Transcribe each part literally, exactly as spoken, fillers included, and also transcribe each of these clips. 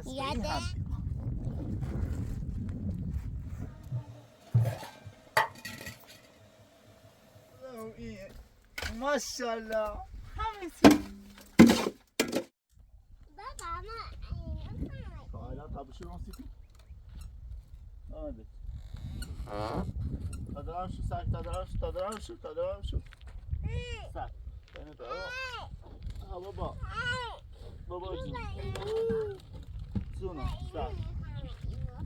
یاده. ماشاءالله. همیشه. بابا، اما اینا. حالا تابشیرون سیتی. آمده. تادران شو، سر، تادران شو، تادران شو، تادران شو. سر. بنه تو. ها، بابا. بابا جون. جون، سر.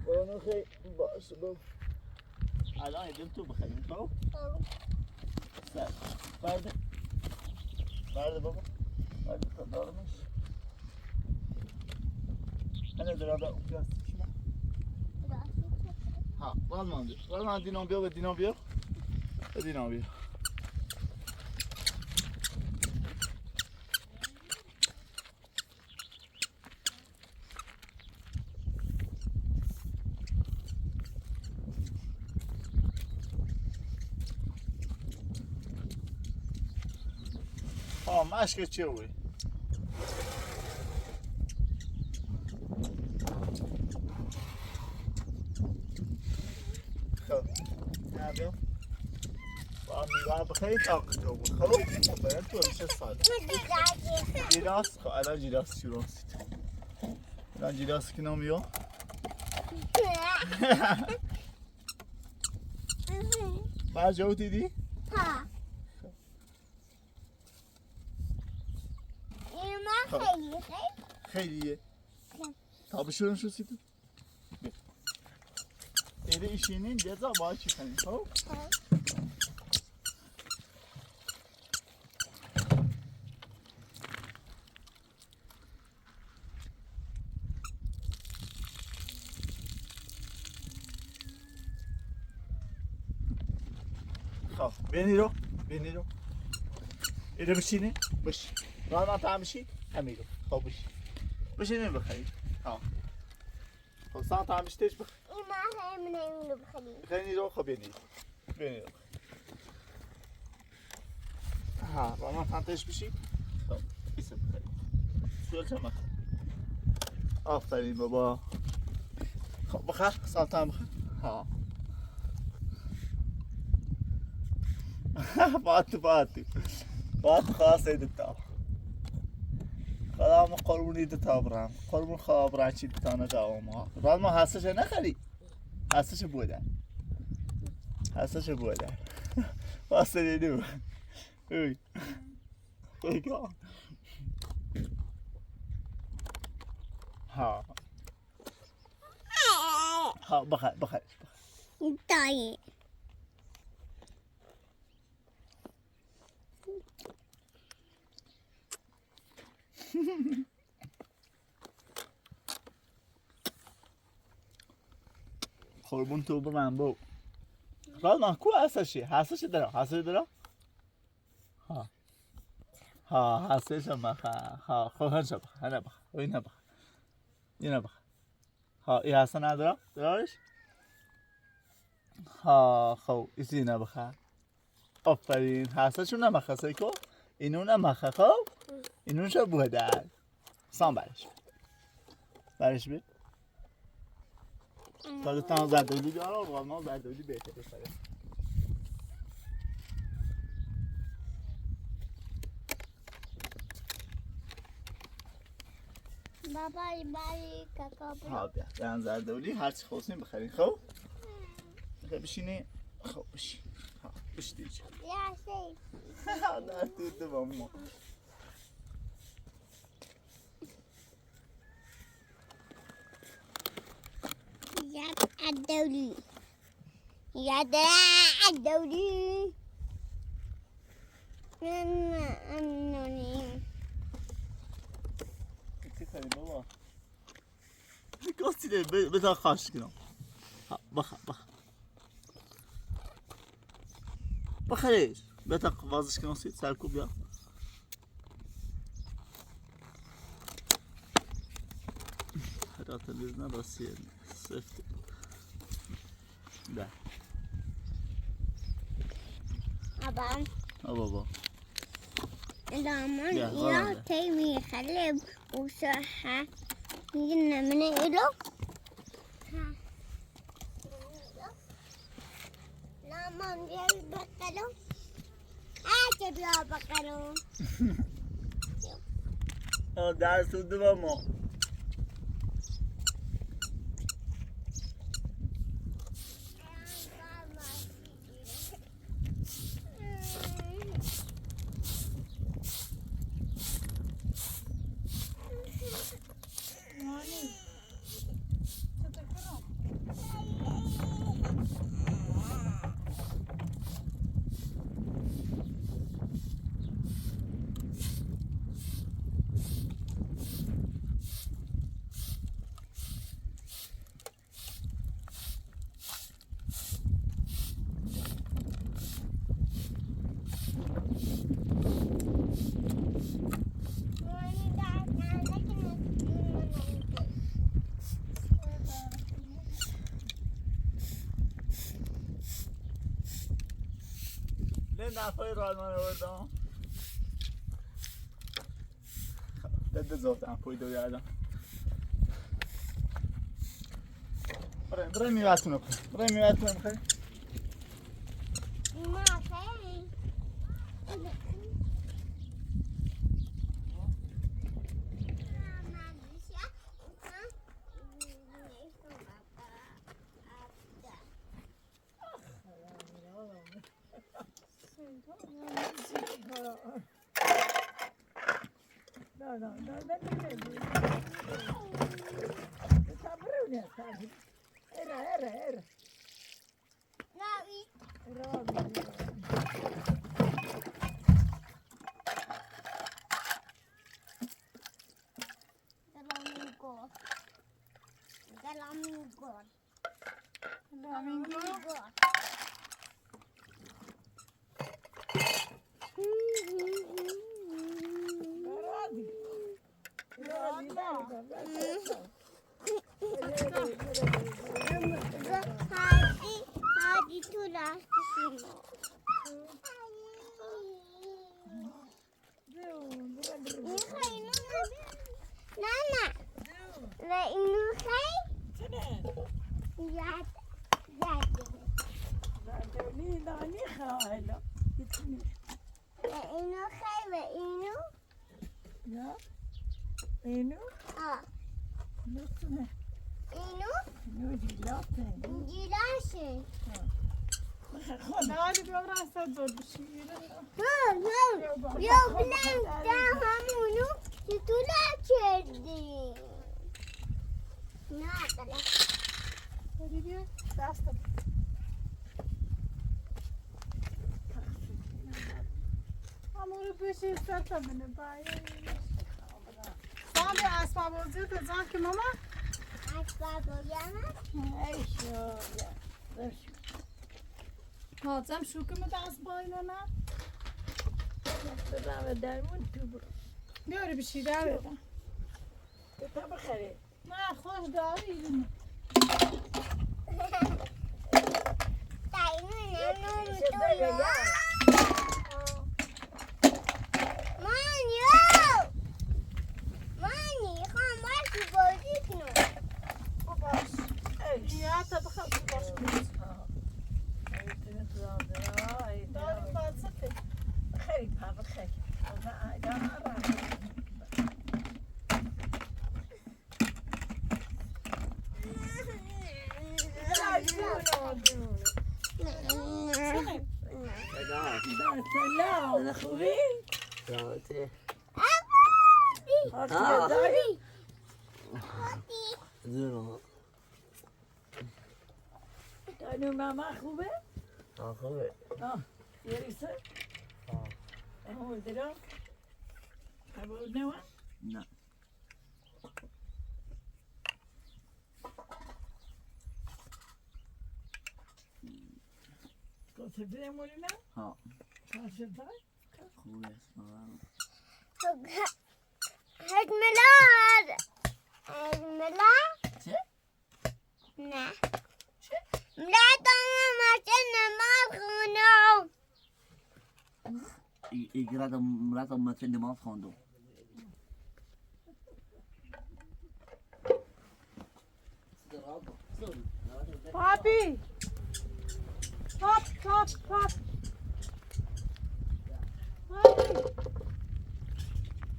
اونو خیلی باشه، بابا. الان ایدیم تو بخریم، خب؟ خب. سر. برده. برده بابا. برده تا دارمش. هنه درا دا اوکیاس شما. ها، والمان دی. والمان دینو بیو، دینو بیو. دینو بیو. آه، مشک چی بوی؟ خب. نه، بیا. با میوه بخیر، تا کجا بود؟ خب، باید تو میشه سال. گیلاس، خب، الان گیلاس شروع شد. الان گیلاس کنم یا؟ بعد جو دیدی؟ ها. اینا خیلی، خیلی. خیلیه. خب. تابشیرون شو سیتی. ایره ایشینین جزا با چی کنی، خب؟ خب. خب، بینیرو، بینیرو. ایره بشینی، بش. رانا تامشی، همیرو. خب، بش. بشینی بخیر. خب. خب، ساعت همیشتش بخیر. ایما همینه اینو بخری. خیلی رو، خب، بینیرو. بینیرو. ها، با من تانتش بشی. خب، ایسه بخیر. سویل چما. آفرین بابا. خب، بخر، سلطان بخر. ها. باتو، باتو. باتو خاص ایدتا. خدا ما قربونی دتا برام. قربون خدا برام چی دتا نداوما. رال ما هستش نخری. هستش بوده. هستش بوده. واسه دیدو. اوی. اوی. ها. ها، بخیر، بخیر. دایی. قربون تو برم بو. رال ما کو هستشی؟ هستشی درا، هستشی درا؟ ها. ها، هستش مخا. ها، خو هنشا بخا، هنه بخا، اینه بخا. اینه بخا. ها، ای هسه ندارم؟ داریش؟ ها، خو، ایسی نبخه. آفرین. هسه چون نمخه سیکو؟ اینو نمخه، خو؟ اینو چه بودن؟ سان برش. برش بی. تا دو تا زردولی بیار، آقا، ما زردولی بهتره سره. بابا، ای باری کاکا بو. ها، بیا. یعنی زردولی هر چی خواستین بخرین. خب؟ خب، بشینی. خب، بشین. ها، بشین دیگه. یا، شی. نه، تو، تو با ما. یاد ادولی. یاد ادولی. نه، نه، انونی. چی کاری بابا؟ گاسی ده، به، به تا خاش کنم. ها، بخا، بخا. بخیرش. به تا وازش کنم، سی، سرکو بیا. حتی بیز نباسی، سفت. ده. بابا. آ، بابا. دامان، یا، یا، بابا. تیمی خلیب و سه. Ini namanya ilo. Ha. Nama dia bakalo. Ah, jadi bakalo. Oh, dah sudah mau. Lena foi rol mana ordon. Dede zovtan pui do yadan. Bre, bre mi vatno. Bre mi vatno. Não, não, não, não, não, não. Tá brilhando, tá brilhando. Era, era, era. Era, era. Flamingo. Flamingo. Flamingo. Hadi, hadi tu last sini. Nana. Ve inu xey? Ya, ya. Ve inu xey ve inu? Ya. Inu? Ha. Inu? Inu? Inu jilase. Jilase. Ha. Galiba biraz da zor bir şey. Hı, hı. Yok, yok, ben daha bunu sütüne çektim. Ne kadar? Hadi bir ders de. Hamuru bir şey serpemini bayağı. Sen de asma bozuyor da sanki mama. Asma boyama. Ay, şu ya. Dur şu. Ha, sen şu kimi de asma oynana. Beraber derman tu bro. Böyle bir şey daha ver. Tabii xeyr. من خوش داری ایرم. تاینو ننوم تو یا. مانی او. مانی، خوام باش بازی کنم. باش. یا تا بخواب باش. دارو بازی. خیلی پا، خیلی. سلام، خوبی؟ سلامتی. آه. تانو ماما خوبه؟ آه، خوبه. آه، یه ریسه؟ آه. اما درم؟ اما نوا؟ نه. تو سفره مولینا؟ ها. تو سفره؟ خوبه، سلام. حاج میلاد. حاج میلاد. چه؟ نه. چه؟ میلاد، تو ماچه نماز خونو. ای، ای گرا تو میلاد تو ماچه نماز خوندو. Papi. Pap, pap, pap. Papi.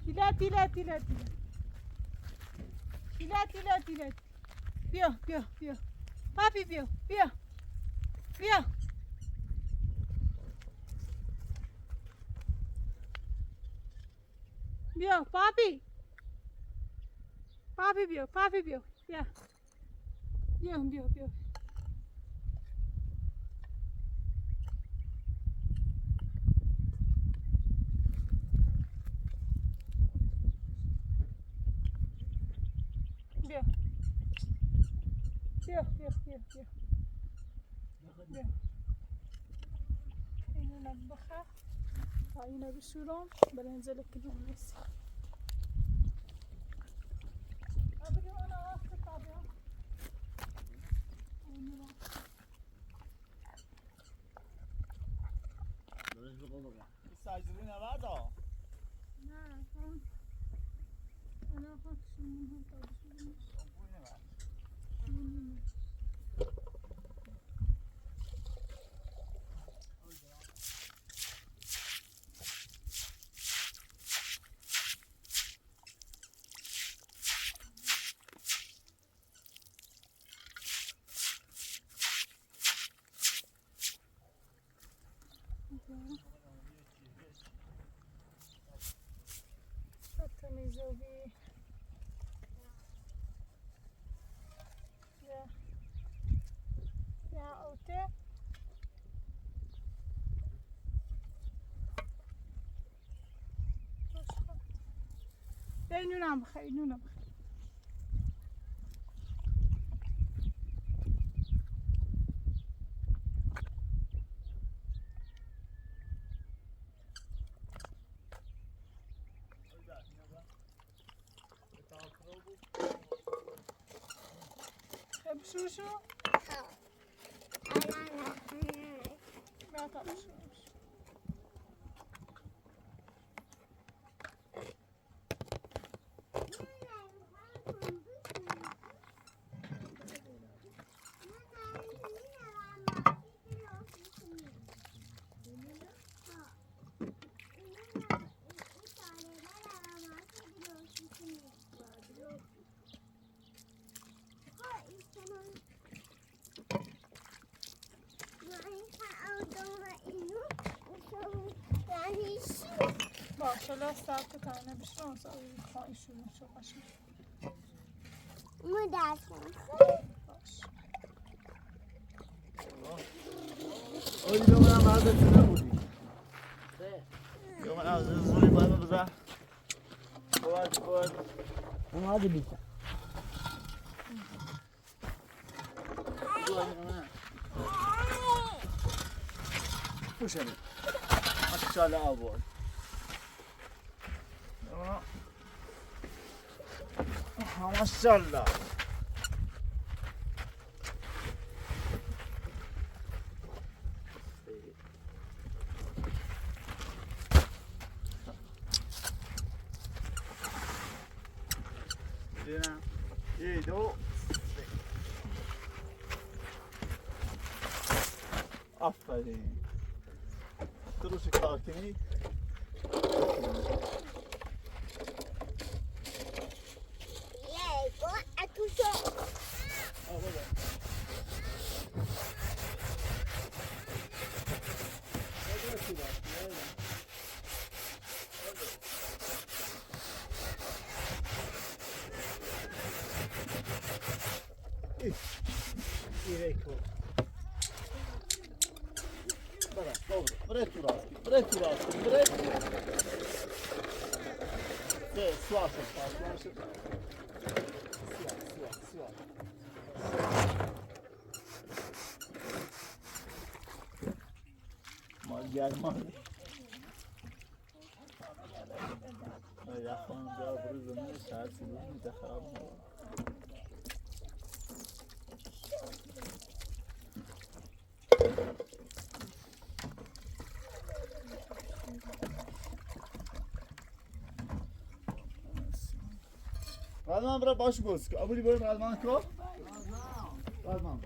Tila, tila, tila, tila. Tila, tila, tila. Bio, bio, bio. Papi, bio, bio. Bio. Bio, papi. Papi bio, papi bio. Bio. Bio, bio, bio. Bio. Bio, bio, bio, bio. Ino nabaxa. Ino bisurɔn, belen zele kidon nesi. Size bu ne var da? Tatamizovi. Ya. Ya, ote. Inu nabaxa, inu nabaxa. Hep shushu. Maşallah, saat bir tane bir şey olsa, ay, şu, şu başka. Oy, bir ona vardı, şuna vurdu. Yok, ana, zılı var mı bize? Koy, koy. Ama hadi bir tane. Push hadi. Maşallah abi. Maşallah. Aferin. Duruşu kalkini. Ih, ih, eko. Bravo, dobro. Bre tu, Raski, bre tu, Raski, bre tu. Te, sua, sua, sua, sua. Sua, sua, sua. Mal gel, mal. Ya, falan, ya, burada ne, saat sekiz, bir de karanlık. Razman, bırak, başı gözük. Abone olun, Razman, ko. Razman.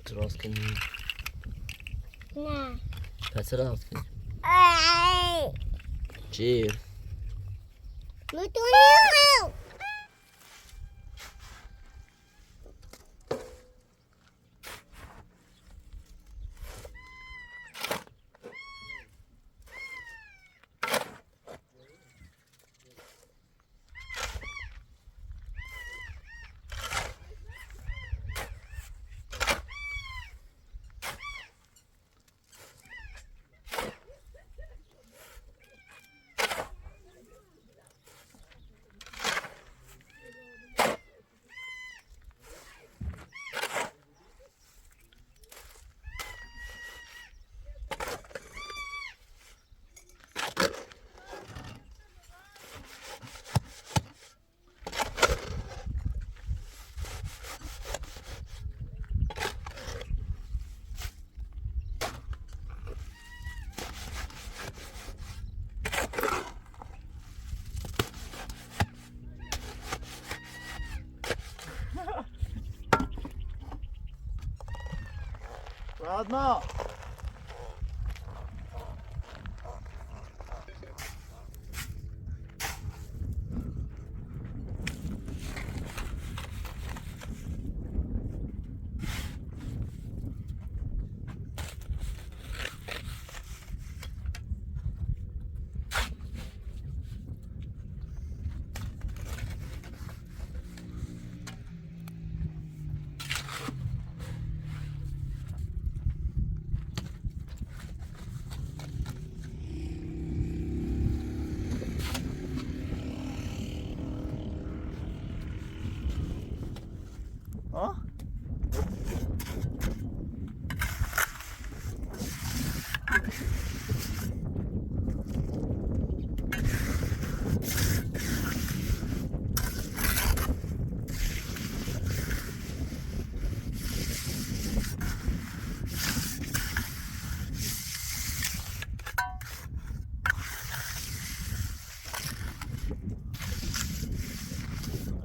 تو راست کنی؟ نه. پس راست کنی. آی. چی؟ می‌تونی. راحت نه. ها؟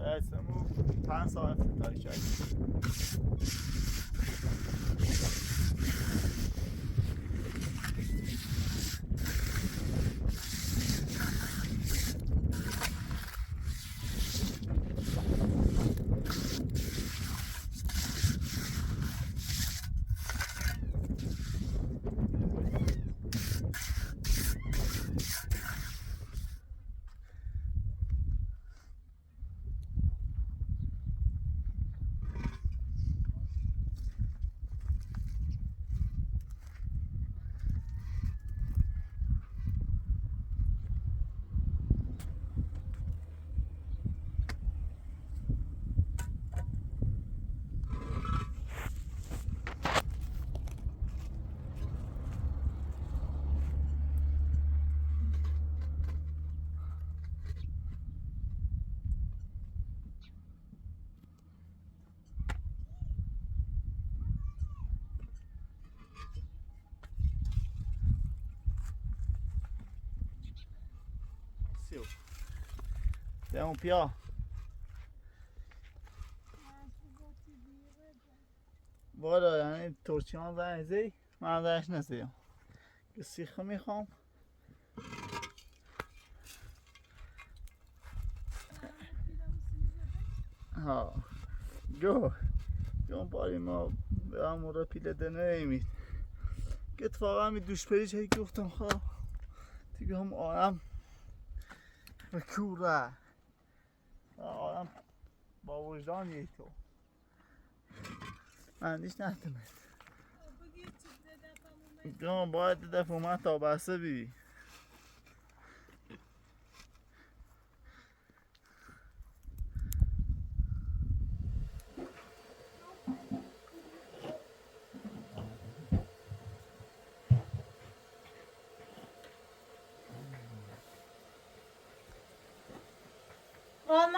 اسمو پنج ساعت تایشای. سیو. ده‌ون پیا. والا، یعنی ترکیان زنگ زئی، من زنگش نزئیم. یه سیخ می‌خوام. ها. گو. گو باری ما به امورا پیله دنه‌ییمی. اتفاقا همی دوشپریش هی گفتم خب. دیگه هم آرام. و کوره. آرام با وجدان یه تو. من هیچ نهتم. گو باید دفعه من تا بسه بی.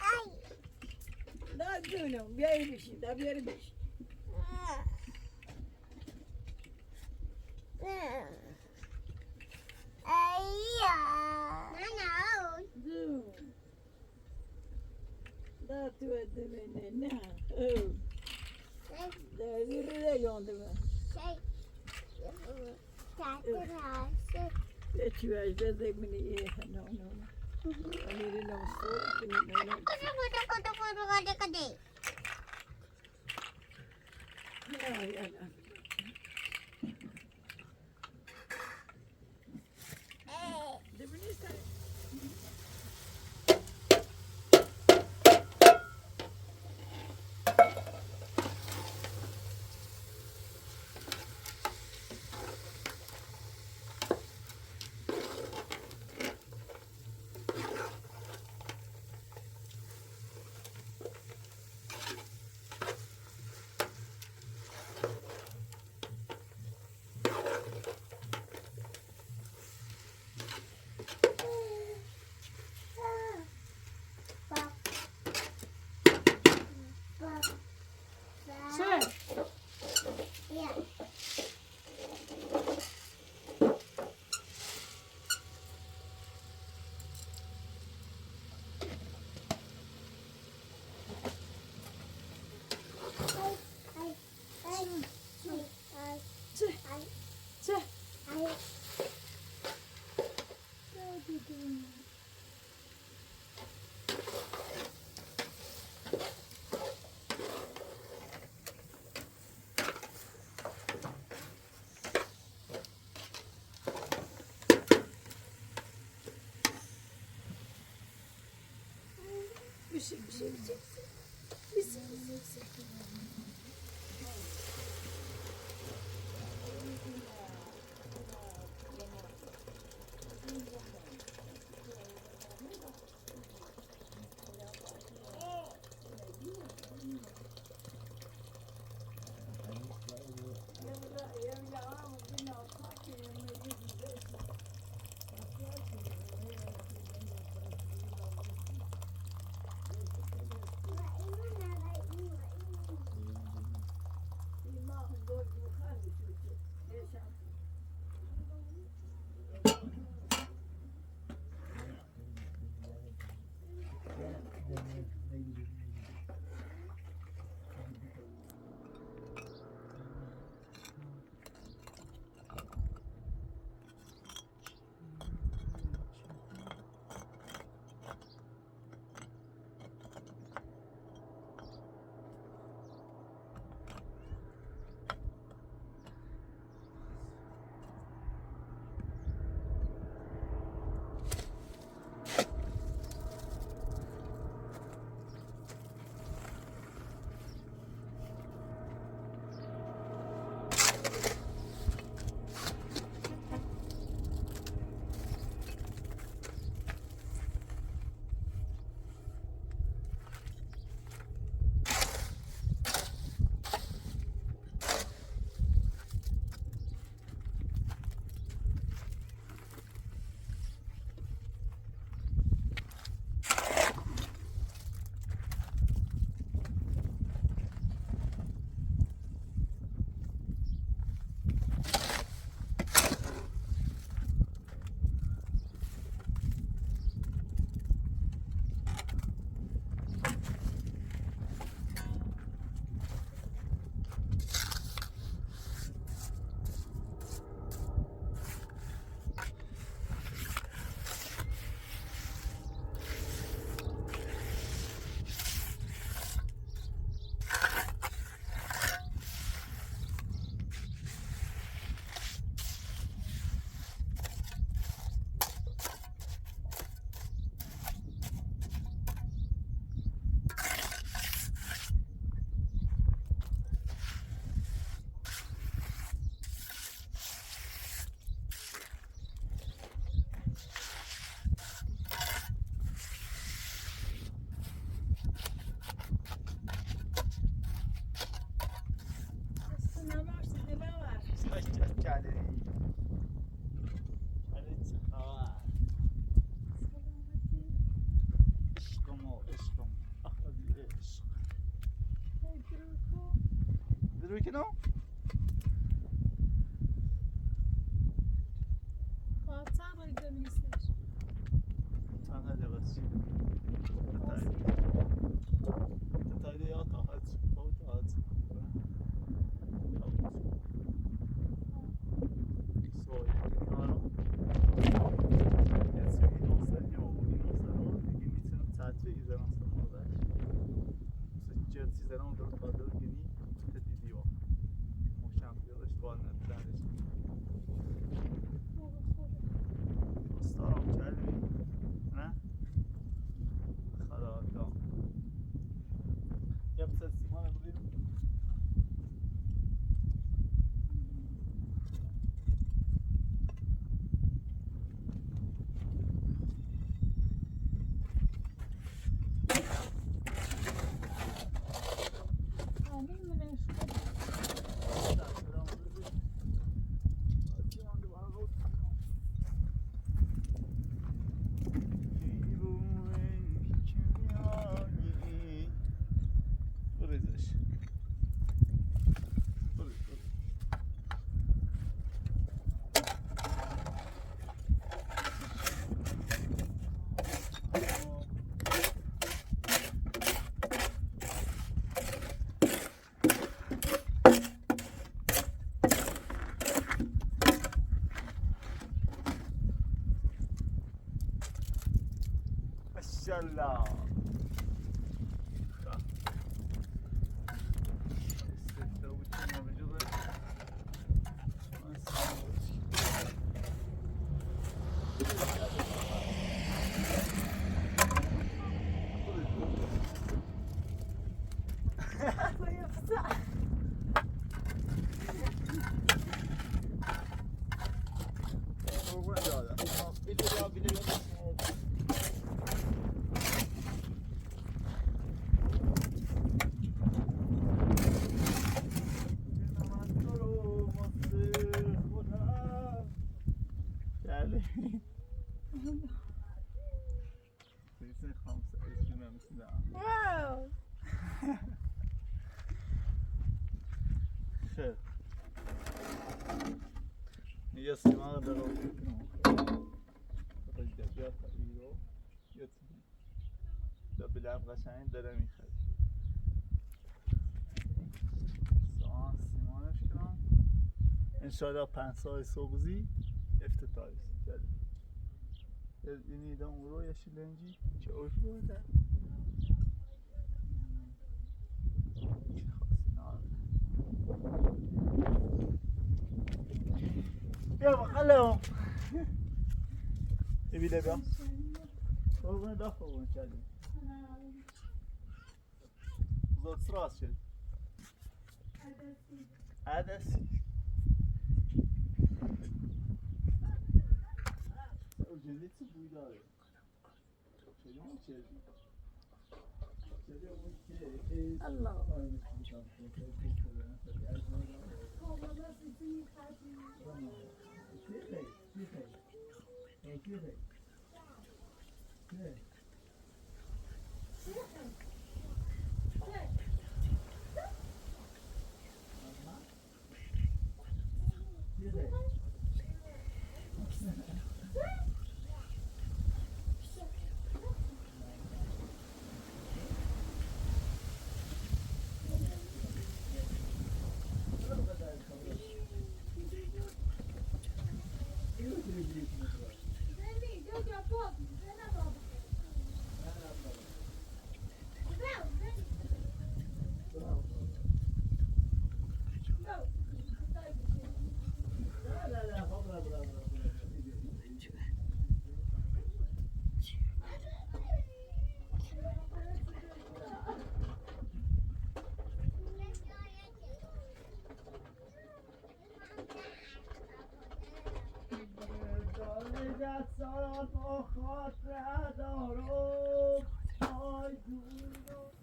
Ai. Daa Junior, biɛ bishi, daa biɛ bishi. Aiya. Mana o? Junior. Daa tu ade mene na. O. Daa ziri de yon de ma. Sei. Eti wa jbe de mini e ha no no no. Ani de no so kini no no. Kodo kodo kodo kodo kodo kodo. Ai ai ai. Ama eşk ama. Ah, hadi eşk. Dururken o? Aa, sen de gidebilirsin. Sen de bas. Tatayda ya, tatayda ya, tatayda. So, you know, so, you know, so, you know, you need to touch it, you know, so, that. So, just, you know, don't bother, you need to do it. Motion, you know, it's called that, that is. Stop, tell me. Huh? Hello, no. Yep, that's the one I believe. ماشاءالله. Wow. خیر. یه سیمان رو. یا بیلم قشنگ داره می‌خواد. سیمان، سیمانش کنم. انشاءالله پنج ساعت صبح زی افتتاحی. اینی دام رو یه شیلنجی. چه اوش بوده؟ بیا باقالیم. بیا، بیا. قربان، داخل اون کردیم. زود سراز شد. عدسی. او جنبی چی بوی داره؟ الله.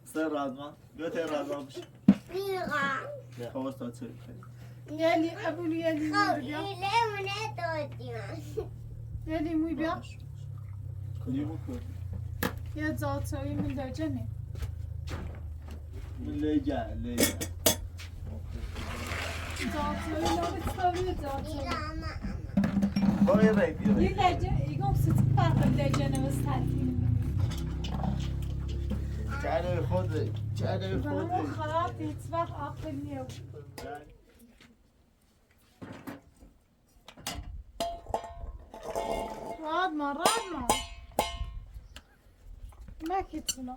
سر رادمان. بیا ته رادمان بشه. بیا. حواس تا چه؟ یعنی ابو یعنی خب، بیا. ایله مونه تو دیوان. یعنی موی بیا. باش. لیمو کن. Ya, zoto, i mi lejene. Leja, leja. Zoto, i no, it's so good, zoto. Boy, baby. I leje, i go sit pa lejene ve satin. Çare xode, çare xode. Xarab, hiç vaxt aqıl yox. Rahat mı, rahat mı? Mekitsino.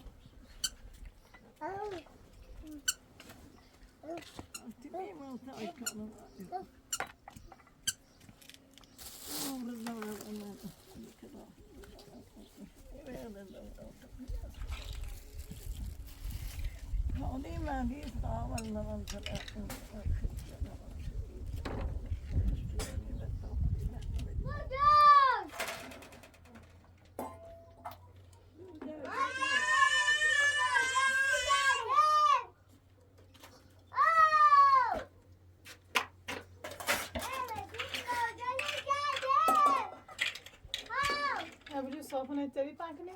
Ebru, sofra ne teri pakne.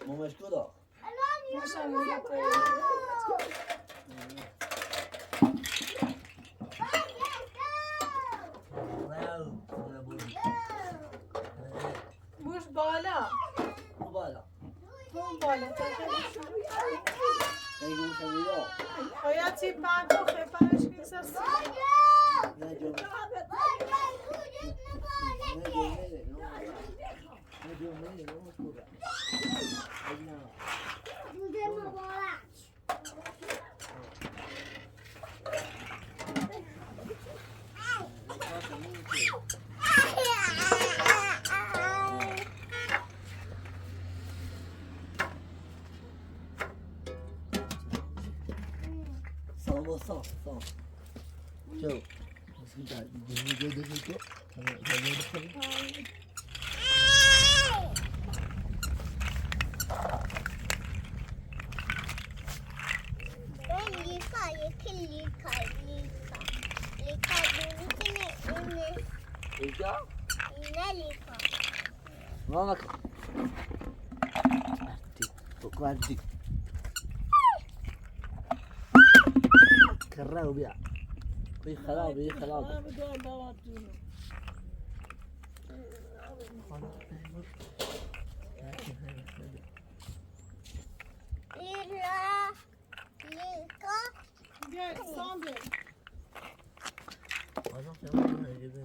Mama, escuta. Boş bala. Bala. Bala. Hayati, pardon, fais pas la cuisse. Sağ ol, sağ ol, sağ ol. Çao. Ben lika, lika, lika, lika. Lika, bunun içine iğne. Lika? İğne lika. Bak. Artik. Bak, artik. Kerrau bia. Bia xarab, bia xarab. Lila, lika. Gel, son bir. Hocam, sen bana ne dedin?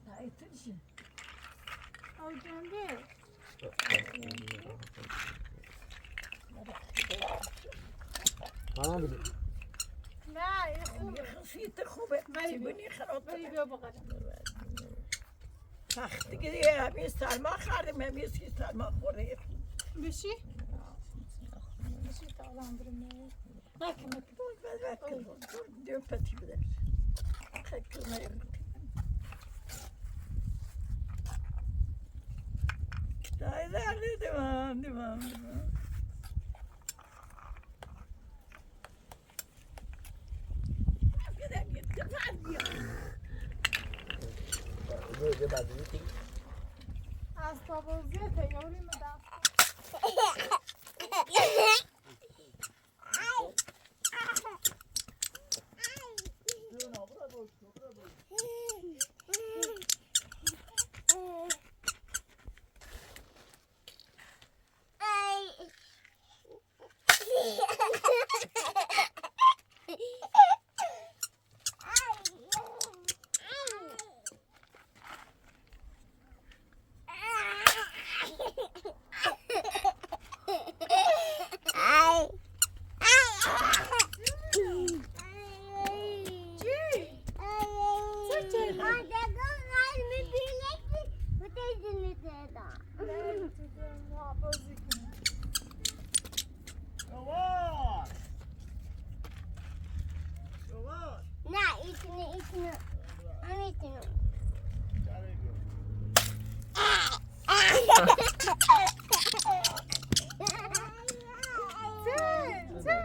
Ya, ettin işi. Hocam, bir. Bana bir. لا، يا أخي. يا أخي، في تخوبة. بري، بري. تبني خراب. بري، بري، بقى. تخت كده، يا ميس، ما خارم، يا ميس، ما خوري. بشي؟ بشي، تعال، عمري ما. Yavaş. Yavaş. Na, içine, içine. Ama içine. Sen, sen.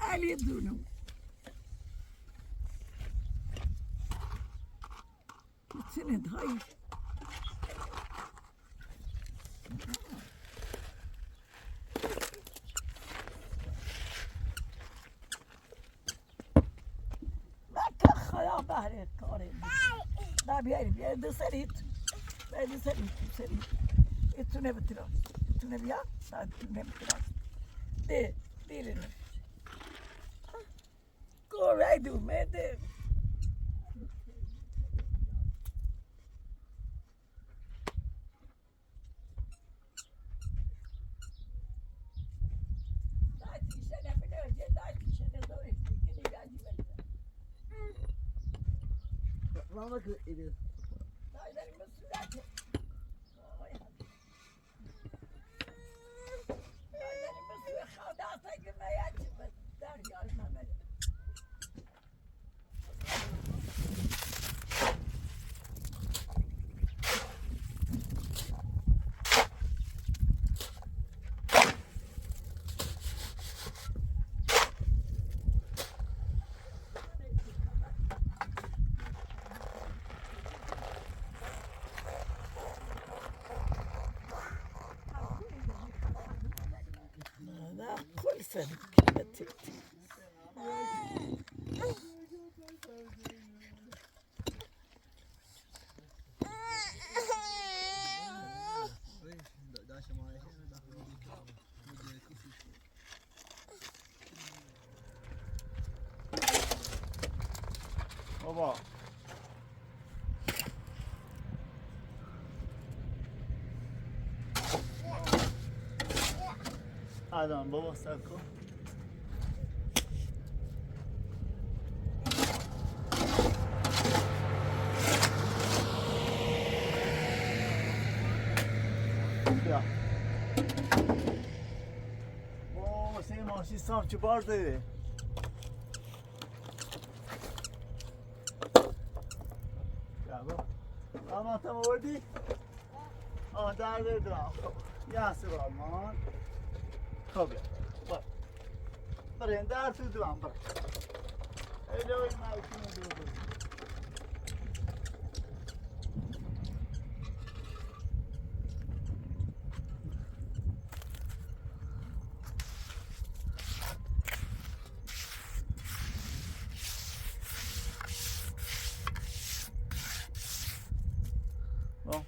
Ali dunu. Sine dai. Maka xaya bahre kare. Da biyari, biyari de serit. Biyari de serit, serit. Itu ne bitira. Itu ne biya? Da ne bitira. De, de ne. Go right to me de. Mama, it is. Baba. Adam, baba, sako. یا. او، سه ماشین سام چی بار داری؟ یا با. اما تو وردی؟ آه، در در در. یا سه بار مان. خب، یا. با. برین، در تو دوام، برین. ایلو این ماشین دو دو. Bon.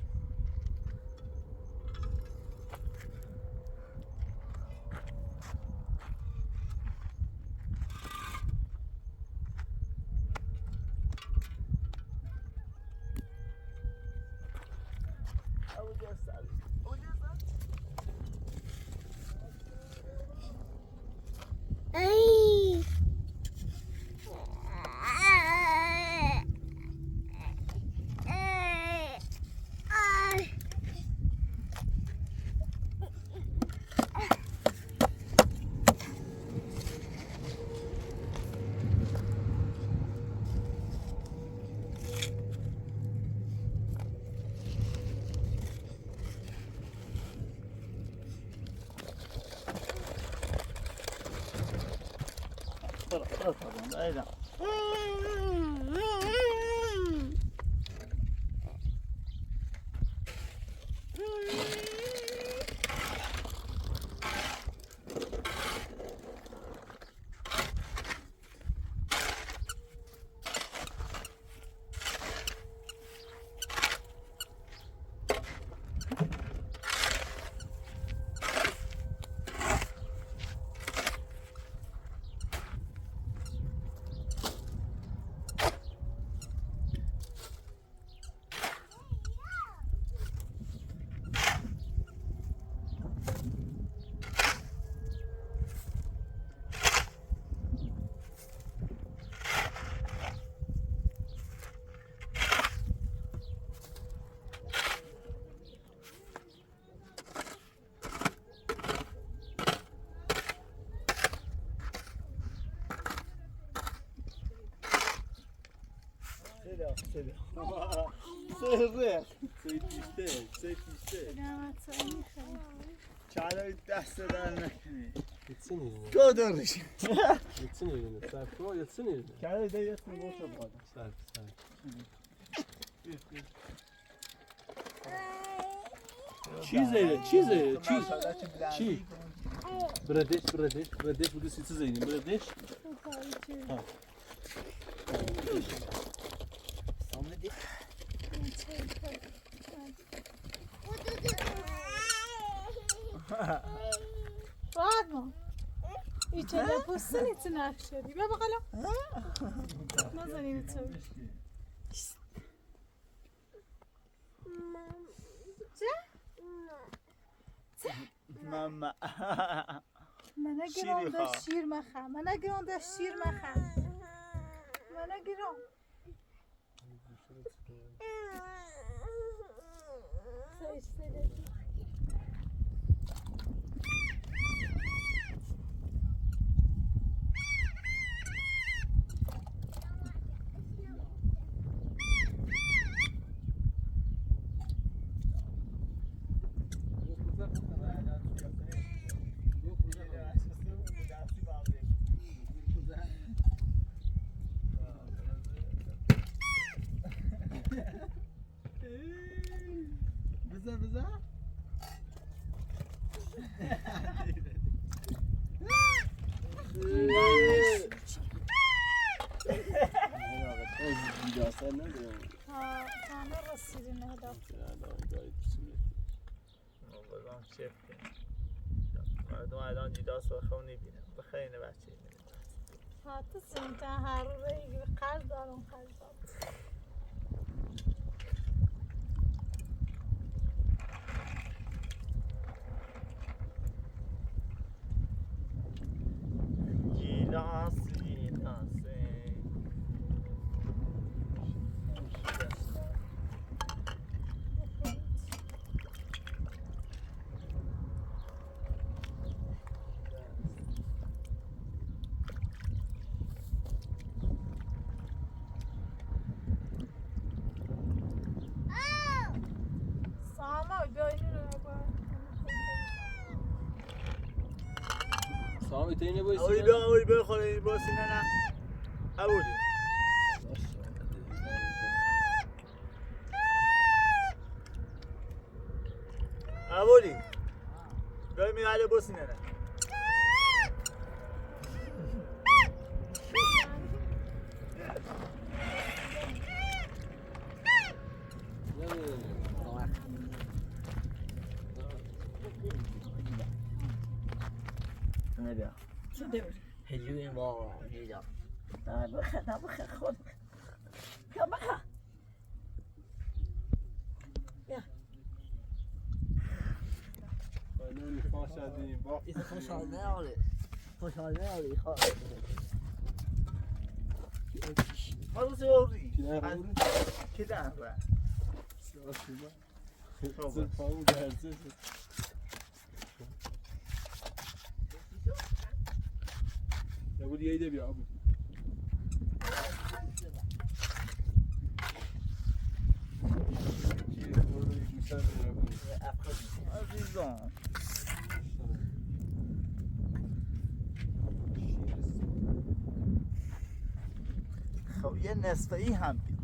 سلام، سلام. سلام، سلام. سلامت باشی. چای دست درد نکنه. Gitsin evine. Götürmüş. Gitsin evine. Serpil, gitsin evine. Kendi de yatın, boş ver bu adam. Serpil, Serpil. Çiz elə, çiz elə, çiz. Çiz. Bıra deş, bıra deş, bıra deş, bu da sizi zeynep, bıra deş. Ha. Rahat mı? İçeride pussun, içine aşırı. Bir bakalım. Nasıl yine çabuk? Çe? Çe? Mama. Mına girəndə şir məxə. Mına girəndə şir məxə. Mına girən. Bıza, bıza. Ha, sənə rasirin hədə. بازم چفت. مردم الان جدا سرخه نمی‌بینن. بخیر اینه بچه اینه. حتی سنتن هر روز یه قرض دارم، قرض دارم. گیلاس، گیلاس. آوری بیا، آوری بیا، خاله، بیا سینه نه. آوری. آوری. بیا می حاله بوسینه نه. نه بیا. هجوم بابا، اینجا. نه بخه، نه بخه، خود. بیا بخه. بیا. آنان خوش آدی، با. ایسه خوشحال نه آلی. خوشحال نه آلی، خوش. حالا سه آوری. کی نه آوری؟ کی نه آوری؟ سه آوری. بابا. سه پاو درسه. یا بودی، یه ده بیا، آبو. عزیزان. خب، یه نصفه‌ای هم بیا.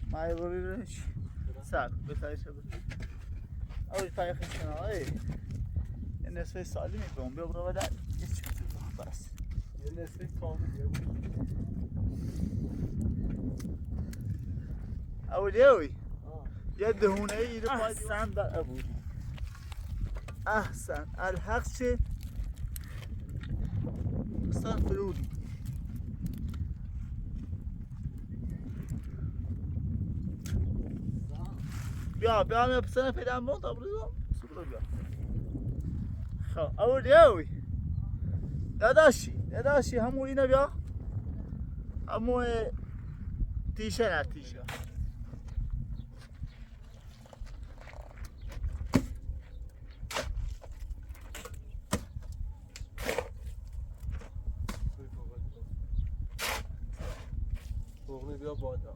مایه بوری رش. سر، بتایی سر. اوی، پای خیشتن، اوی. یه نصفه سالی می‌کنم، بیا برو بدن. یه چی بزن، بس. یه نصفه کامل، یه. اوی، اوی. آه. یه دهونه ای رو پای احسن بر ابو. احسن. الحق چه؟ احسن فرودی. بیا، بیا، من پسر پیدا مون، تا برو، برو بیا. خب، اولی اوی. داداشی، داداشی، همو اینه بیا. همو، اه، تیشه نه، تیشه. بغنی بیا بالا.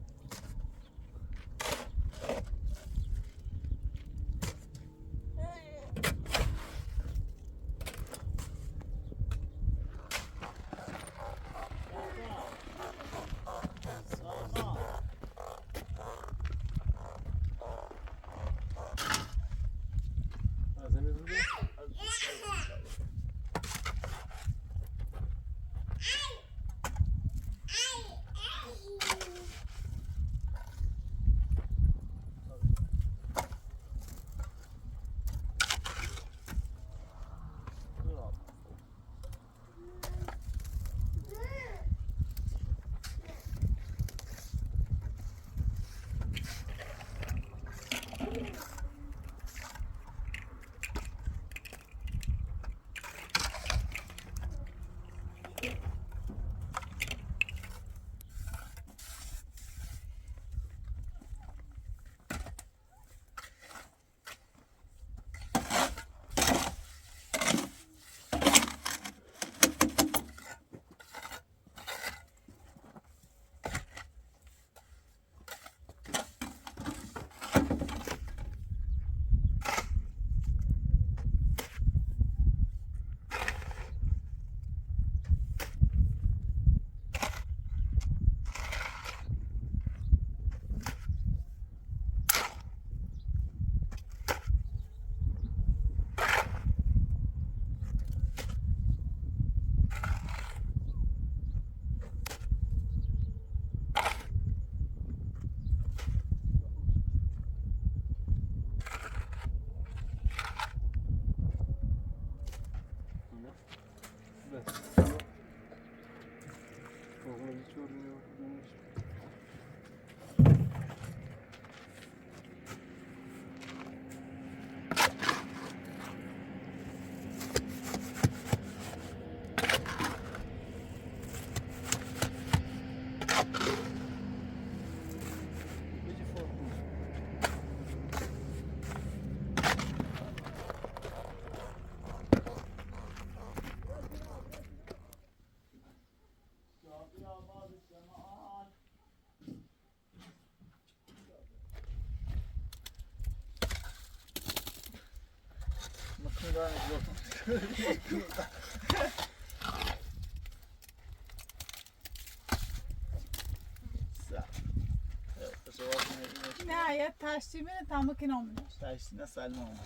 Ne, ya taştı mı, tamı ki ne olmuş? Taştı ne salma olmuş.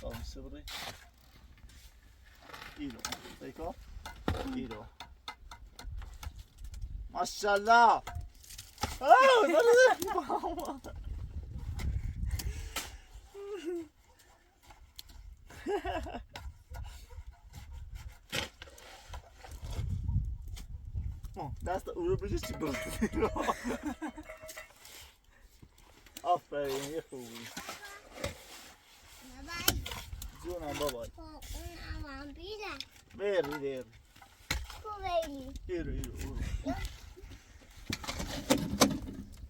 Tamam, sıvırı. İyi o. Peki o. İyi o. Maşallah. Aa, nerede? Bom, desta, o Bruno já te. Aferin, ya, o. Bye bye. Zuna, bye bye. Ko una wambila. Veri, veri. Ko veri. Iru, iru, iru.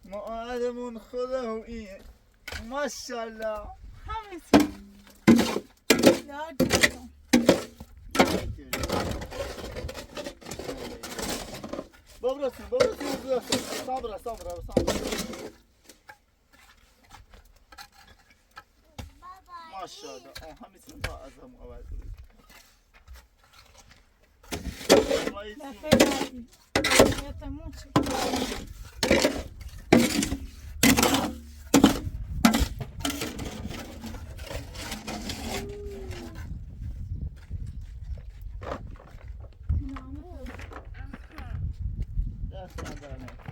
Ma adamun khudahu i. Maşallah. Hamısı. Ya, canım. Babası, babası, babası. Sabra, sabra, sabra. Maşallah. Aa, hamısını da azam avay. Vay, la pena. Ya tamam. Ya, sen de ne?